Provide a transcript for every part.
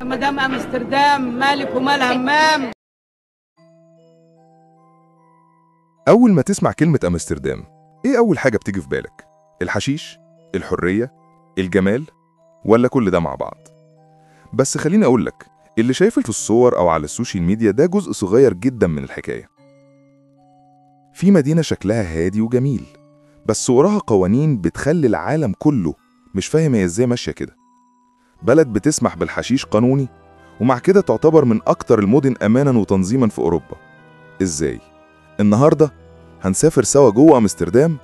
مدام امستردام مالك ومال همام. أول ما تسمع كلمة أمستردام، إيه أول حاجة بتيجي في بالك؟ الحشيش؟ الحرية؟ الجمال؟ ولا كل ده مع بعض؟ بس خليني أقولك، اللي شايفه في الصور أو على ال social media ده جزء صغير جدا من الحكاية. في مدينة شكلها هادي وجميل، بس وراها قوانين بتخلي العالم كله مش فاهم هي إزاي ماشية كده. بلد بتسمح بالحشيش قانوني، ومع كده تعتبر من أكتر المدن أماناً وتنظيماً في أوروبا. إزاي؟ النهاردة هنسافر سوا جوه أمستردام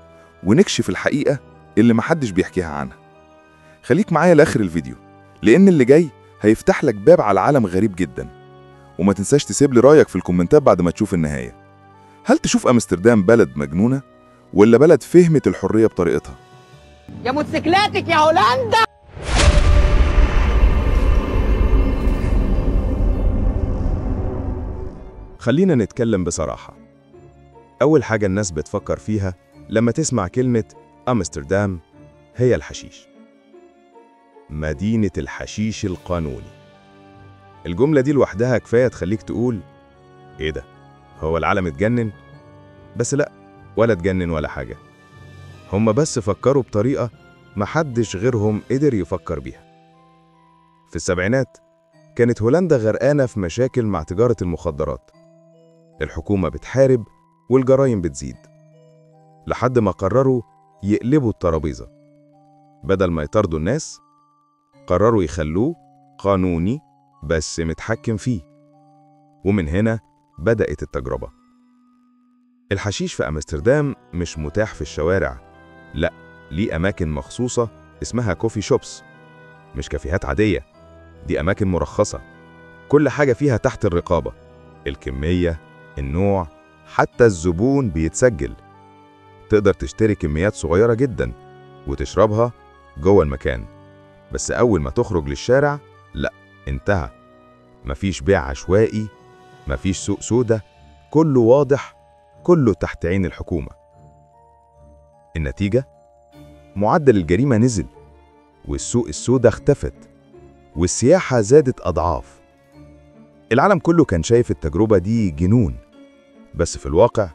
ونكشف الحقيقة اللي محدش بيحكيها عنها. خليك معايا لآخر الفيديو، لأن اللي جاي هيفتح لك باب على عالم غريب جدا. وما تنساش تسيب لي رأيك في الكومنتات بعد ما تشوف النهاية. هل تشوف أمستردام بلد مجنونة ولا بلد فهمت الحرية بطريقتها؟ يا موتوسيكلاتك يا هولندا. خلينا نتكلم بصراحة. أول حاجة الناس بتفكر فيها لما تسمع كلمة أمستردام هي الحشيش. مدينة الحشيش القانوني. الجملة دي لوحدها كفاية تخليك تقول إيه ده؟ هو العالم اتجنن؟ بس لأ، ولا اتجنن ولا حاجة. هم بس فكروا بطريقة محدش غيرهم قدر يفكر بيها. في السبعينات كانت هولندا غرقانة في مشاكل مع تجارة المخدرات. الحكومة بتحارب والجرائم بتزيد، لحد ما قرروا يقلبوا الترابيزة. بدل ما يطاردوا الناس، قرروا يخلوه قانوني بس متحكم فيه. ومن هنا بدأت التجربة. الحشيش في أمستردام مش متاح في الشوارع، لا، ليه أماكن مخصوصة اسمها coffee shops. مش كافيهات عادية، دي أماكن مرخصة، كل حاجة فيها تحت الرقابة، الكمية، النوع، حتى الزبون بيتسجل. تقدر تشتري كميات صغيرة جدا وتشربها جوه المكان، بس أول ما تخرج للشارع لا، انتهى. مفيش بيع عشوائي، مفيش سوق سودة، كله واضح، كله تحت عين الحكومة. النتيجة؟ معدل الجريمة نزل، والسوق السودة اختفت، والسياحة زادت أضعاف. العالم كله كان شايف التجربة دي جنون، بس في الواقع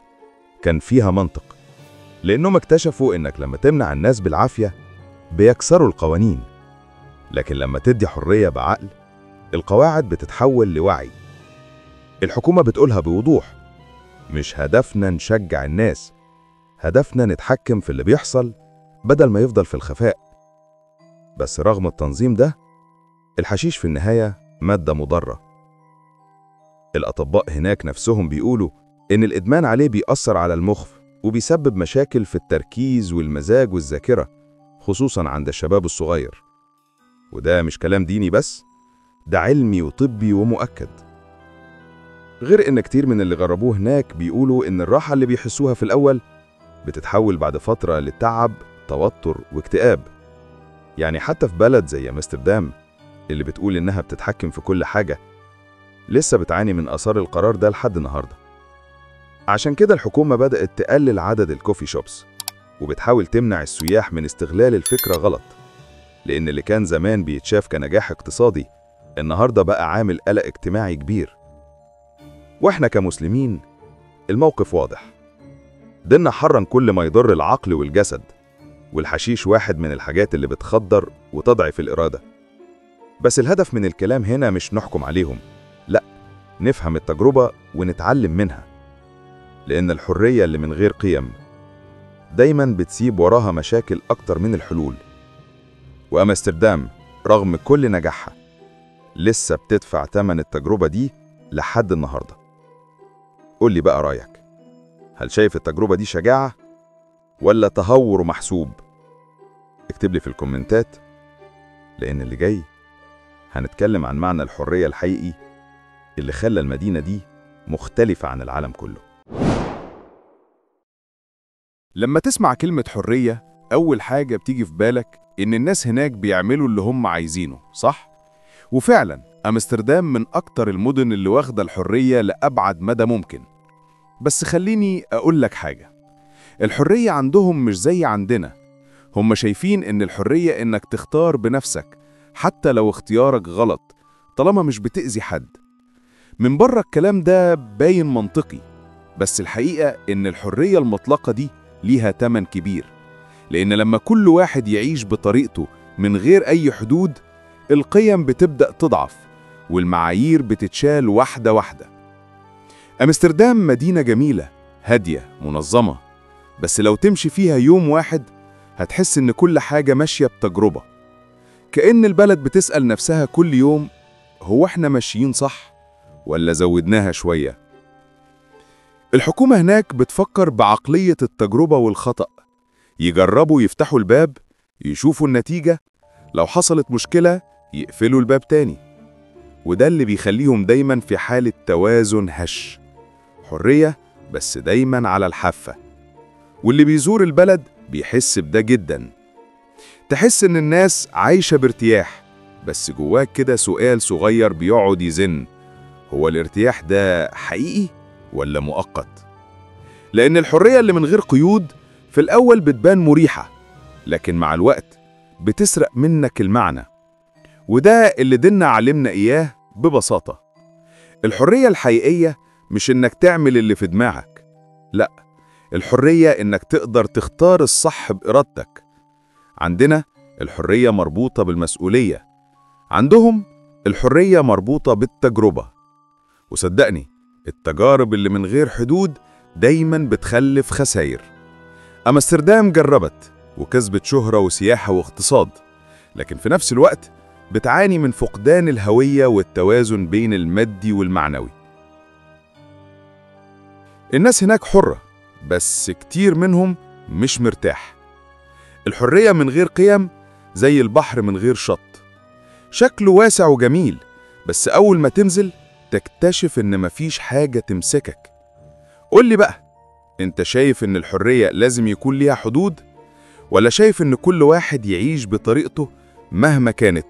كان فيها منطق، لأنهم اكتشفوا إنك لما تمنع الناس بالعافية بيكسروا القوانين، لكن لما تدي حرية بعقل القواعد بتتحول لوعي. الحكومة بتقولها بوضوح، مش هدفنا نشجع الناس، هدفنا نتحكم في اللي بيحصل بدل ما يفضل في الخفاء. بس رغم التنظيم ده، الحشيش في النهاية مادة مضرة. الأطباء هناك نفسهم بيقولوا إن الإدمان عليه بيأثر على المخ وبيسبب مشاكل في التركيز والمزاج والذاكرة، خصوصاً عند الشباب الصغير. وده مش كلام ديني بس، ده علمي وطبي ومؤكد. غير إن كتير من اللي جربوه هناك بيقولوا إن الراحة اللي بيحسوها في الأول بتتحول بعد فترة لتعب، توتر واكتئاب. يعني حتى في بلد زي أمستردام اللي بتقول إنها بتتحكم في كل حاجة، لسه بتعاني من آثار القرار ده لحد النهاردة. عشان كده الحكومة بدأت تقلل عدد ال coffee shops، وبتحاول تمنع السياح من استغلال الفكرة غلط، لأن اللي كان زمان بيتشاف كنجاح اقتصادي النهاردة بقى عامل قلق اجتماعي كبير. وإحنا كمسلمين الموقف واضح، ديننا حرم كل ما يضر العقل والجسد، والحشيش واحد من الحاجات اللي بتخدر وتضعف الإرادة. بس الهدف من الكلام هنا مش نحكم عليهم، لا، نفهم التجربة ونتعلم منها، لأن الحرية اللي من غير قيم دايماً بتسيب وراها مشاكل أكتر من الحلول. وأمستردام رغم كل نجاحها لسه بتدفع ثمن التجربة دي لحد النهاردة. قول لي بقى رأيك، هل شايف التجربة دي شجاعة ولا تهور محسوب؟ اكتب لي في الكومنتات، لأن اللي جاي هنتكلم عن معنى الحرية الحقيقي اللي خلى المدينة دي مختلفة عن العالم كله. لما تسمع كلمة حرية، أول حاجة بتيجي في بالك إن الناس هناك بيعملوا اللي هم عايزينه، صح؟ وفعلا أمستردام من أكتر المدن اللي واخدة الحرية لأبعد مدى ممكن. بس خليني أقول لك حاجة، الحرية عندهم مش زي عندنا. هم شايفين إن الحرية إنك تختار بنفسك حتى لو اختيارك غلط، طالما مش بتأذي حد. من بره الكلام ده باين منطقي، بس الحقيقة إن الحرية المطلقة دي ليها تمن كبير، لأن لما كل واحد يعيش بطريقته من غير أي حدود، القيم بتبدأ تضعف والمعايير بتتشال واحدة واحدة. أمستردام مدينة جميلة، هادية، منظمة، بس لو تمشي فيها يوم واحد هتحس إن كل حاجة ماشية بتجربة، كأن البلد بتسأل نفسها كل يوم: هو إحنا ماشيين صح ولا زودناها شوية؟ الحكومة هناك بتفكر بعقلية التجربة والخطأ، يجربوا يفتحوا الباب، يشوفوا النتيجة، لو حصلت مشكلة يقفلوا الباب تاني. وده اللي بيخليهم دايما في حالة توازن هش، حرية بس دايما على الحافة. واللي بيزور البلد بيحس بده جدا، تحس إن الناس عايشة بارتياح، بس جواك كده سؤال صغير بيقعد يزن: هو الارتياح ده حقيقي ولا مؤقت؟ لأن الحرية اللي من غير قيود في الأول بتبان مريحة، لكن مع الوقت بتسرق منك المعنى. وده اللي ديننا علمنا إياه ببساطة: الحرية الحقيقية مش إنك تعمل اللي في دماغك، لأ، الحرية إنك تقدر تختار الصح بإرادتك. عندنا الحرية مربوطة بالمسؤولية، عندهم الحرية مربوطة بالتجربة. وصدقني، التجارب اللي من غير حدود دايماً بتخلف خسائر. أمستردام جربت وكسبت شهرة وسياحة واقتصاد، لكن في نفس الوقت بتعاني من فقدان الهوية والتوازن بين المادي والمعنوي. الناس هناك حرة، بس كتير منهم مش مرتاح. الحرية من غير قيم زي البحر من غير شط، شكله واسع وجميل، بس أول ما تنزل تكتشف إن مفيش حاجة تمسكك. قولي بقى، أنت شايف إن الحرية لازم يكون ليها حدود، ولا شايف إن كل واحد يعيش بطريقته مهما كانت؟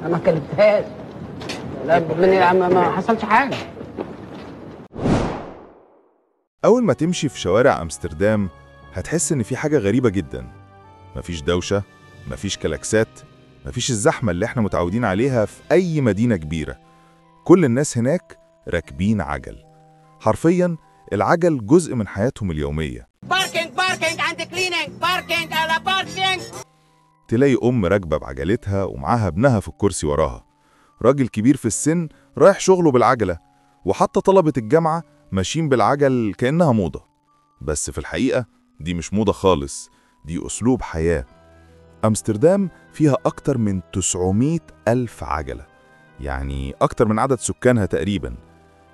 أنا ما كلمتهاش، لا ما حصلش حاجة. أول ما تمشي في شوارع أمستردام هتحس إن في حاجة غريبة جدا. مفيش دوشة، مفيش كلاكسات، مفيش الزحمة اللي احنا متعودين عليها في أي مدينة كبيرة. كل الناس هناك راكبين عجل، حرفياً العجل جزء من حياتهم اليومية. parking parking and cleaning parking على parking. تلاقي أم راكبة بعجلتها ومعاها ابنها في الكرسي وراها، راجل كبير في السن رايح شغله بالعجلة، وحتى طلبة الجامعة ماشيين بالعجل كأنها موضة. بس في الحقيقة دي مش موضة خالص، دي أسلوب حياة. أمستردام فيها أكتر من 900 ألف عجلة، يعني أكتر من عدد سكانها تقريباً.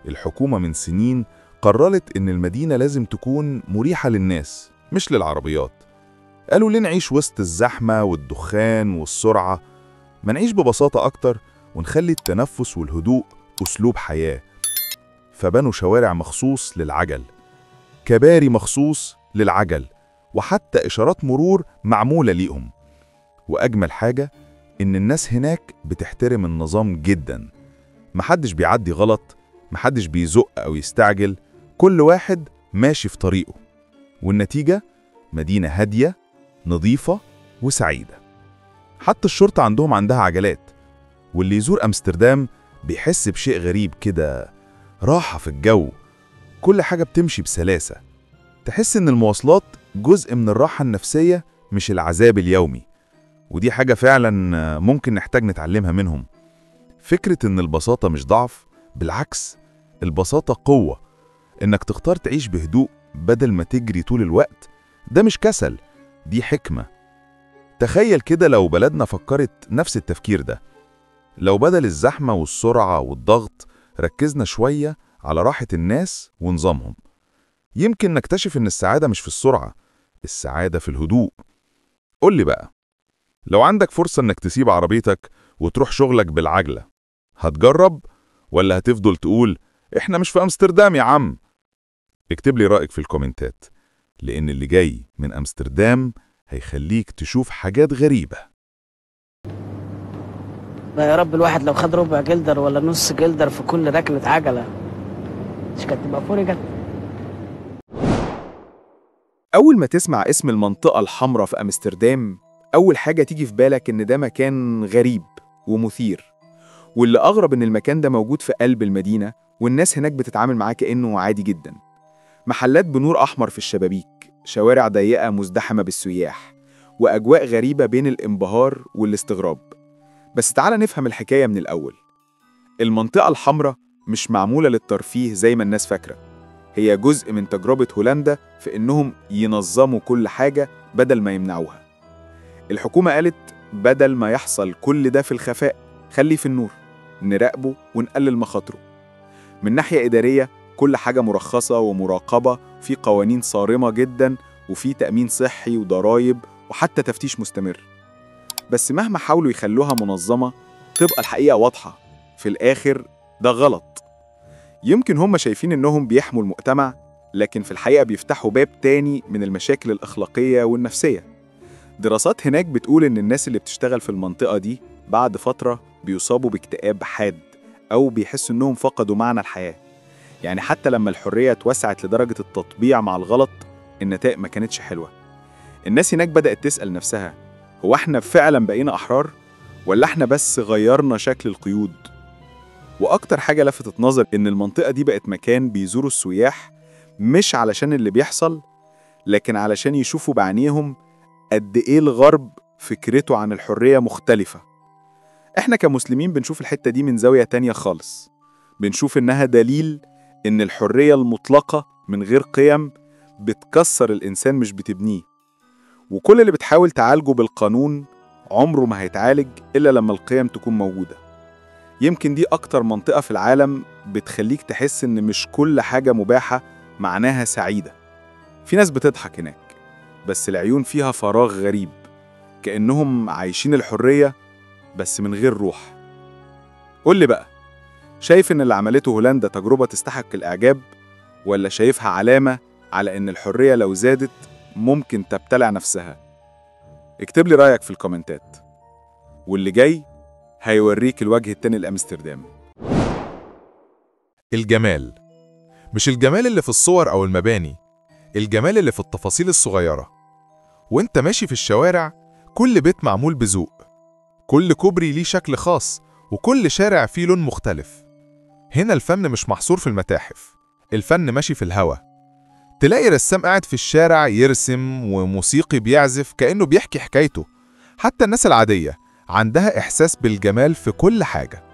الحكومة من سنين قررت إن المدينة لازم تكون مريحة للناس مش للعربيات. قالوا ليه نعيش وسط الزحمة والدخان والسرعة؟ ما نعيش ببساطة أكتر ونخلي التنفس والهدوء أسلوب حياة. فبنوا شوارع مخصوص للعجل، كباري مخصوص للعجل، وحتى إشارات مرور معمولة ليهم. وأجمل حاجة إن الناس هناك بتحترم النظام جدا، محدش بيعدي غلط، محدش بيزق أو يستعجل، كل واحد ماشي في طريقه. والنتيجة مدينة هادية نظيفة وسعيدة. حتى الشرطة عندها عجلات. واللي يزور أمستردام بيحس بشيء غريب كده، راحة في الجو، كل حاجة بتمشي بسلاسة. تحس إن المواصلات جزء من الراحة النفسية مش العذاب اليومي. ودي حاجة فعلا ممكن نحتاج نتعلمها منهم. فكرة إن البساطة مش ضعف، بالعكس البساطة قوة. إنك تختار تعيش بهدوء بدل ما تجري طول الوقت، ده مش كسل، دي حكمة. تخيل كده لو بلدنا فكرت نفس التفكير ده، لو بدل الزحمة والسرعة والضغط ركزنا شوية على راحة الناس ونظامهم، يمكن نكتشف إن السعادة مش في السرعة، السعادة في الهدوء. قول لي بقى، لو عندك فرصة إنك تسيب عربيتك وتروح شغلك بالعجلة، هتجرب ولا هتفضل تقول إحنا مش في أمستردام يا عم؟ اكتب لي رأيك في الكومنتات، لأن اللي جاي من أمستردام هيخليك تشوف حاجات غريبة. يا رب الواحد لو خد ربع جلدر ولا نص جلدر في كل ركنة عجلة مش كانت تبقى فرجة؟ أول ما تسمع اسم المنطقة الحمراء في أمستردام، أول حاجة تيجي في بالك إن ده مكان غريب ومثير، واللي أغرب إن المكان ده موجود في قلب المدينة والناس هناك بتتعامل معاه كأنه عادي جدا. محلات بنور أحمر في الشبابيك، شوارع ضيقة مزدحمة بالسياح، وأجواء غريبة بين الانبهار والاستغراب. بس تعال نفهم الحكاية من الأول. المنطقة الحمراء مش معمولة للترفيه زي ما الناس فاكرة، هي جزء من تجربة هولندا في إنهم ينظموا كل حاجة بدل ما يمنعوها. الحكومة قالت بدل ما يحصل كل ده في الخفاء، خليه في النور، نراقبه ونقلل مخاطره. من ناحية إدارية كل حاجة مرخصة ومراقبة، في قوانين صارمة جدا، وفي تأمين صحي وضرايب وحتى تفتيش مستمر. بس مهما حاولوا يخلوها منظمة تبقى الحقيقة واضحة، في الآخر ده غلط. يمكن هم شايفين إنهم بيحموا المجتمع، لكن في الحقيقة بيفتحوا باب تاني من المشاكل الأخلاقية والنفسية. دراسات هناك بتقول إن الناس اللي بتشتغل في المنطقة دي بعد فترة بيصابوا باكتئاب حاد، أو بيحسوا إنهم فقدوا معنى الحياة. يعني حتى لما الحرية اتوسعت لدرجة التطبيع مع الغلط، النتائج ما كانتش حلوة. الناس هناك بدأت تسأل نفسها، هو احنا فعلا بقينا أحرار؟ ولا احنا بس غيرنا شكل القيود؟ وأكتر حاجة لفتت نظر إن المنطقة دي بقت مكان بيزوروا السياح مش علشان اللي بيحصل، لكن علشان يشوفوا بعينيهم قد إيه الغرب فكرته عن الحرية مختلفة. إحنا كمسلمين بنشوف الحتة دي من زاوية تانية خالص، بنشوف إنها دليل إن الحرية المطلقة من غير قيم بتكسر الإنسان مش بتبنيه، وكل اللي بتحاول تعالجه بالقانون عمره ما هيتعالج إلا لما القيم تكون موجودة. يمكن دي أكتر منطقة في العالم بتخليك تحس إن مش كل حاجة مباحة معناها سعيدة. في ناس بتضحك هناك، بس العيون فيها فراغ غريب، كأنهم عايشين الحرية بس من غير روح. قول لي بقى، شايف إن اللي عملته هولندا تجربة تستحق الإعجاب، ولا شايفها علامة على إن الحرية لو زادت ممكن تبتلع نفسها؟ اكتب لي رأيك في الكومنتات، واللي جاي هيوريك الوجه التاني لأمستردام. الجمال مش الجمال اللي في الصور أو المباني، الجمال اللي في التفاصيل الصغيرة. وانت ماشي في الشوارع كل بيت معمول بذوق، كل كوبري ليه شكل خاص، وكل شارع فيه لون مختلف. هنا الفن مش محصور في المتاحف، الفن ماشي في الهوا. تلاقي رسام قاعد في الشارع يرسم، وموسيقي بيعزف كأنه بيحكي حكايته. حتى الناس العادية عندها إحساس بالجمال في كل حاجة.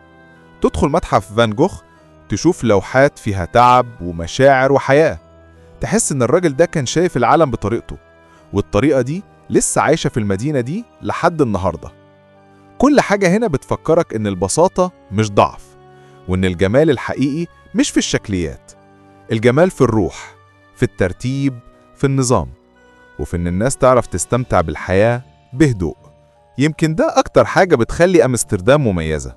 تدخل متحف فان جوخ تشوف لوحات فيها تعب ومشاعر وحياة، تحس إن الراجل ده كان شايف العالم بطريقته، والطريقة دي لسه عايشة في المدينة دي لحد النهاردة. كل حاجة هنا بتفكرك إن البساطة مش ضعف، وإن الجمال الحقيقي مش في الشكليات، الجمال في الروح، في الترتيب، في النظام، وفي إن الناس تعرف تستمتع بالحياة بهدوء. يمكن ده أكتر حاجة بتخلي أمستردام مميزة،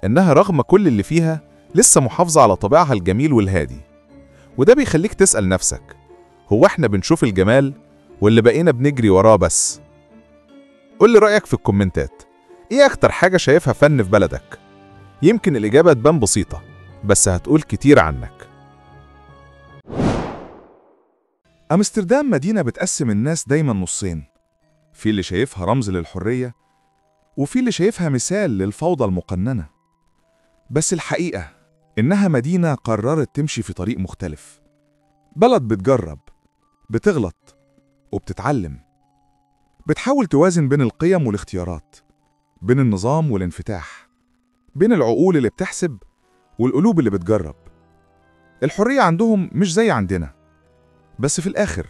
إنها رغم كل اللي فيها لسه محافظة على طابعها الجميل والهادي. وده بيخليك تسأل نفسك، هو إحنا بنشوف الجمال واللي بقينا بنجري وراه بس؟ قول لي رأيك في الكومنتات، إيه أكتر حاجة شايفها فن في بلدك؟ يمكن الإجابة تبان بسيطة، بس هتقول كتير عنك. أمستردام مدينة بتقسم الناس دايما نصين، في اللي شايفها رمز للحرية، وفي اللي شايفها مثال للفوضى المقننة. بس الحقيقة إنها مدينة قررت تمشي في طريق مختلف، بلد بتجرب، بتغلط، وبتتعلم، بتحاول توازن بين القيم والاختيارات، بين النظام والانفتاح، بين العقول اللي بتحسب والقلوب اللي بتجرب. الحرية عندهم مش زي عندنا، بس في الآخر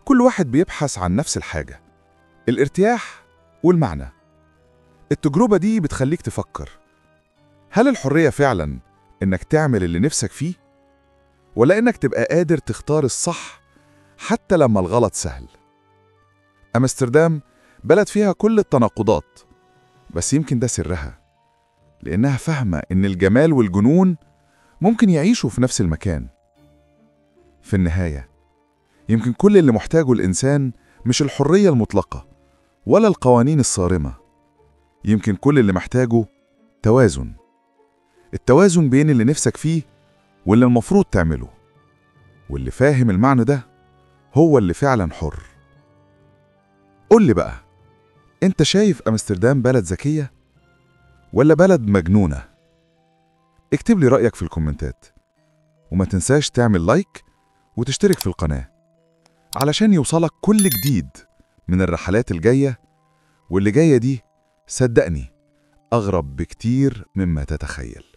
كل واحد بيبحث عن نفس الحاجة، الارتياح والمعنى. التجربة دي بتخليك تفكر، هل الحرية فعلاً إنك تعمل اللي نفسك فيه؟ ولا إنك تبقى قادر تختار الصح حتى لما الغلط سهل؟ أمستردام بلد فيها كل التناقضات، بس يمكن ده سرها، لأنها فاهمة إن الجمال والجنون ممكن يعيشوا في نفس المكان. في النهاية يمكن كل اللي محتاجه الإنسان مش الحرية المطلقة ولا القوانين الصارمة، يمكن كل اللي محتاجه توازن، التوازن بين اللي نفسك فيه واللي المفروض تعمله، واللي فاهم المعنى ده هو اللي فعلا حر. قول لي بقى، أنت شايف أمستردام بلد ذكية ولا بلد مجنونة؟ اكتب لي رأيك في الكومنتات، وما تنساش تعمل like وتشترك في القناة علشان يوصلك كل جديد من الرحلات الجاية، واللي جاية دي صدقني أغرب بكتير مما تتخيل.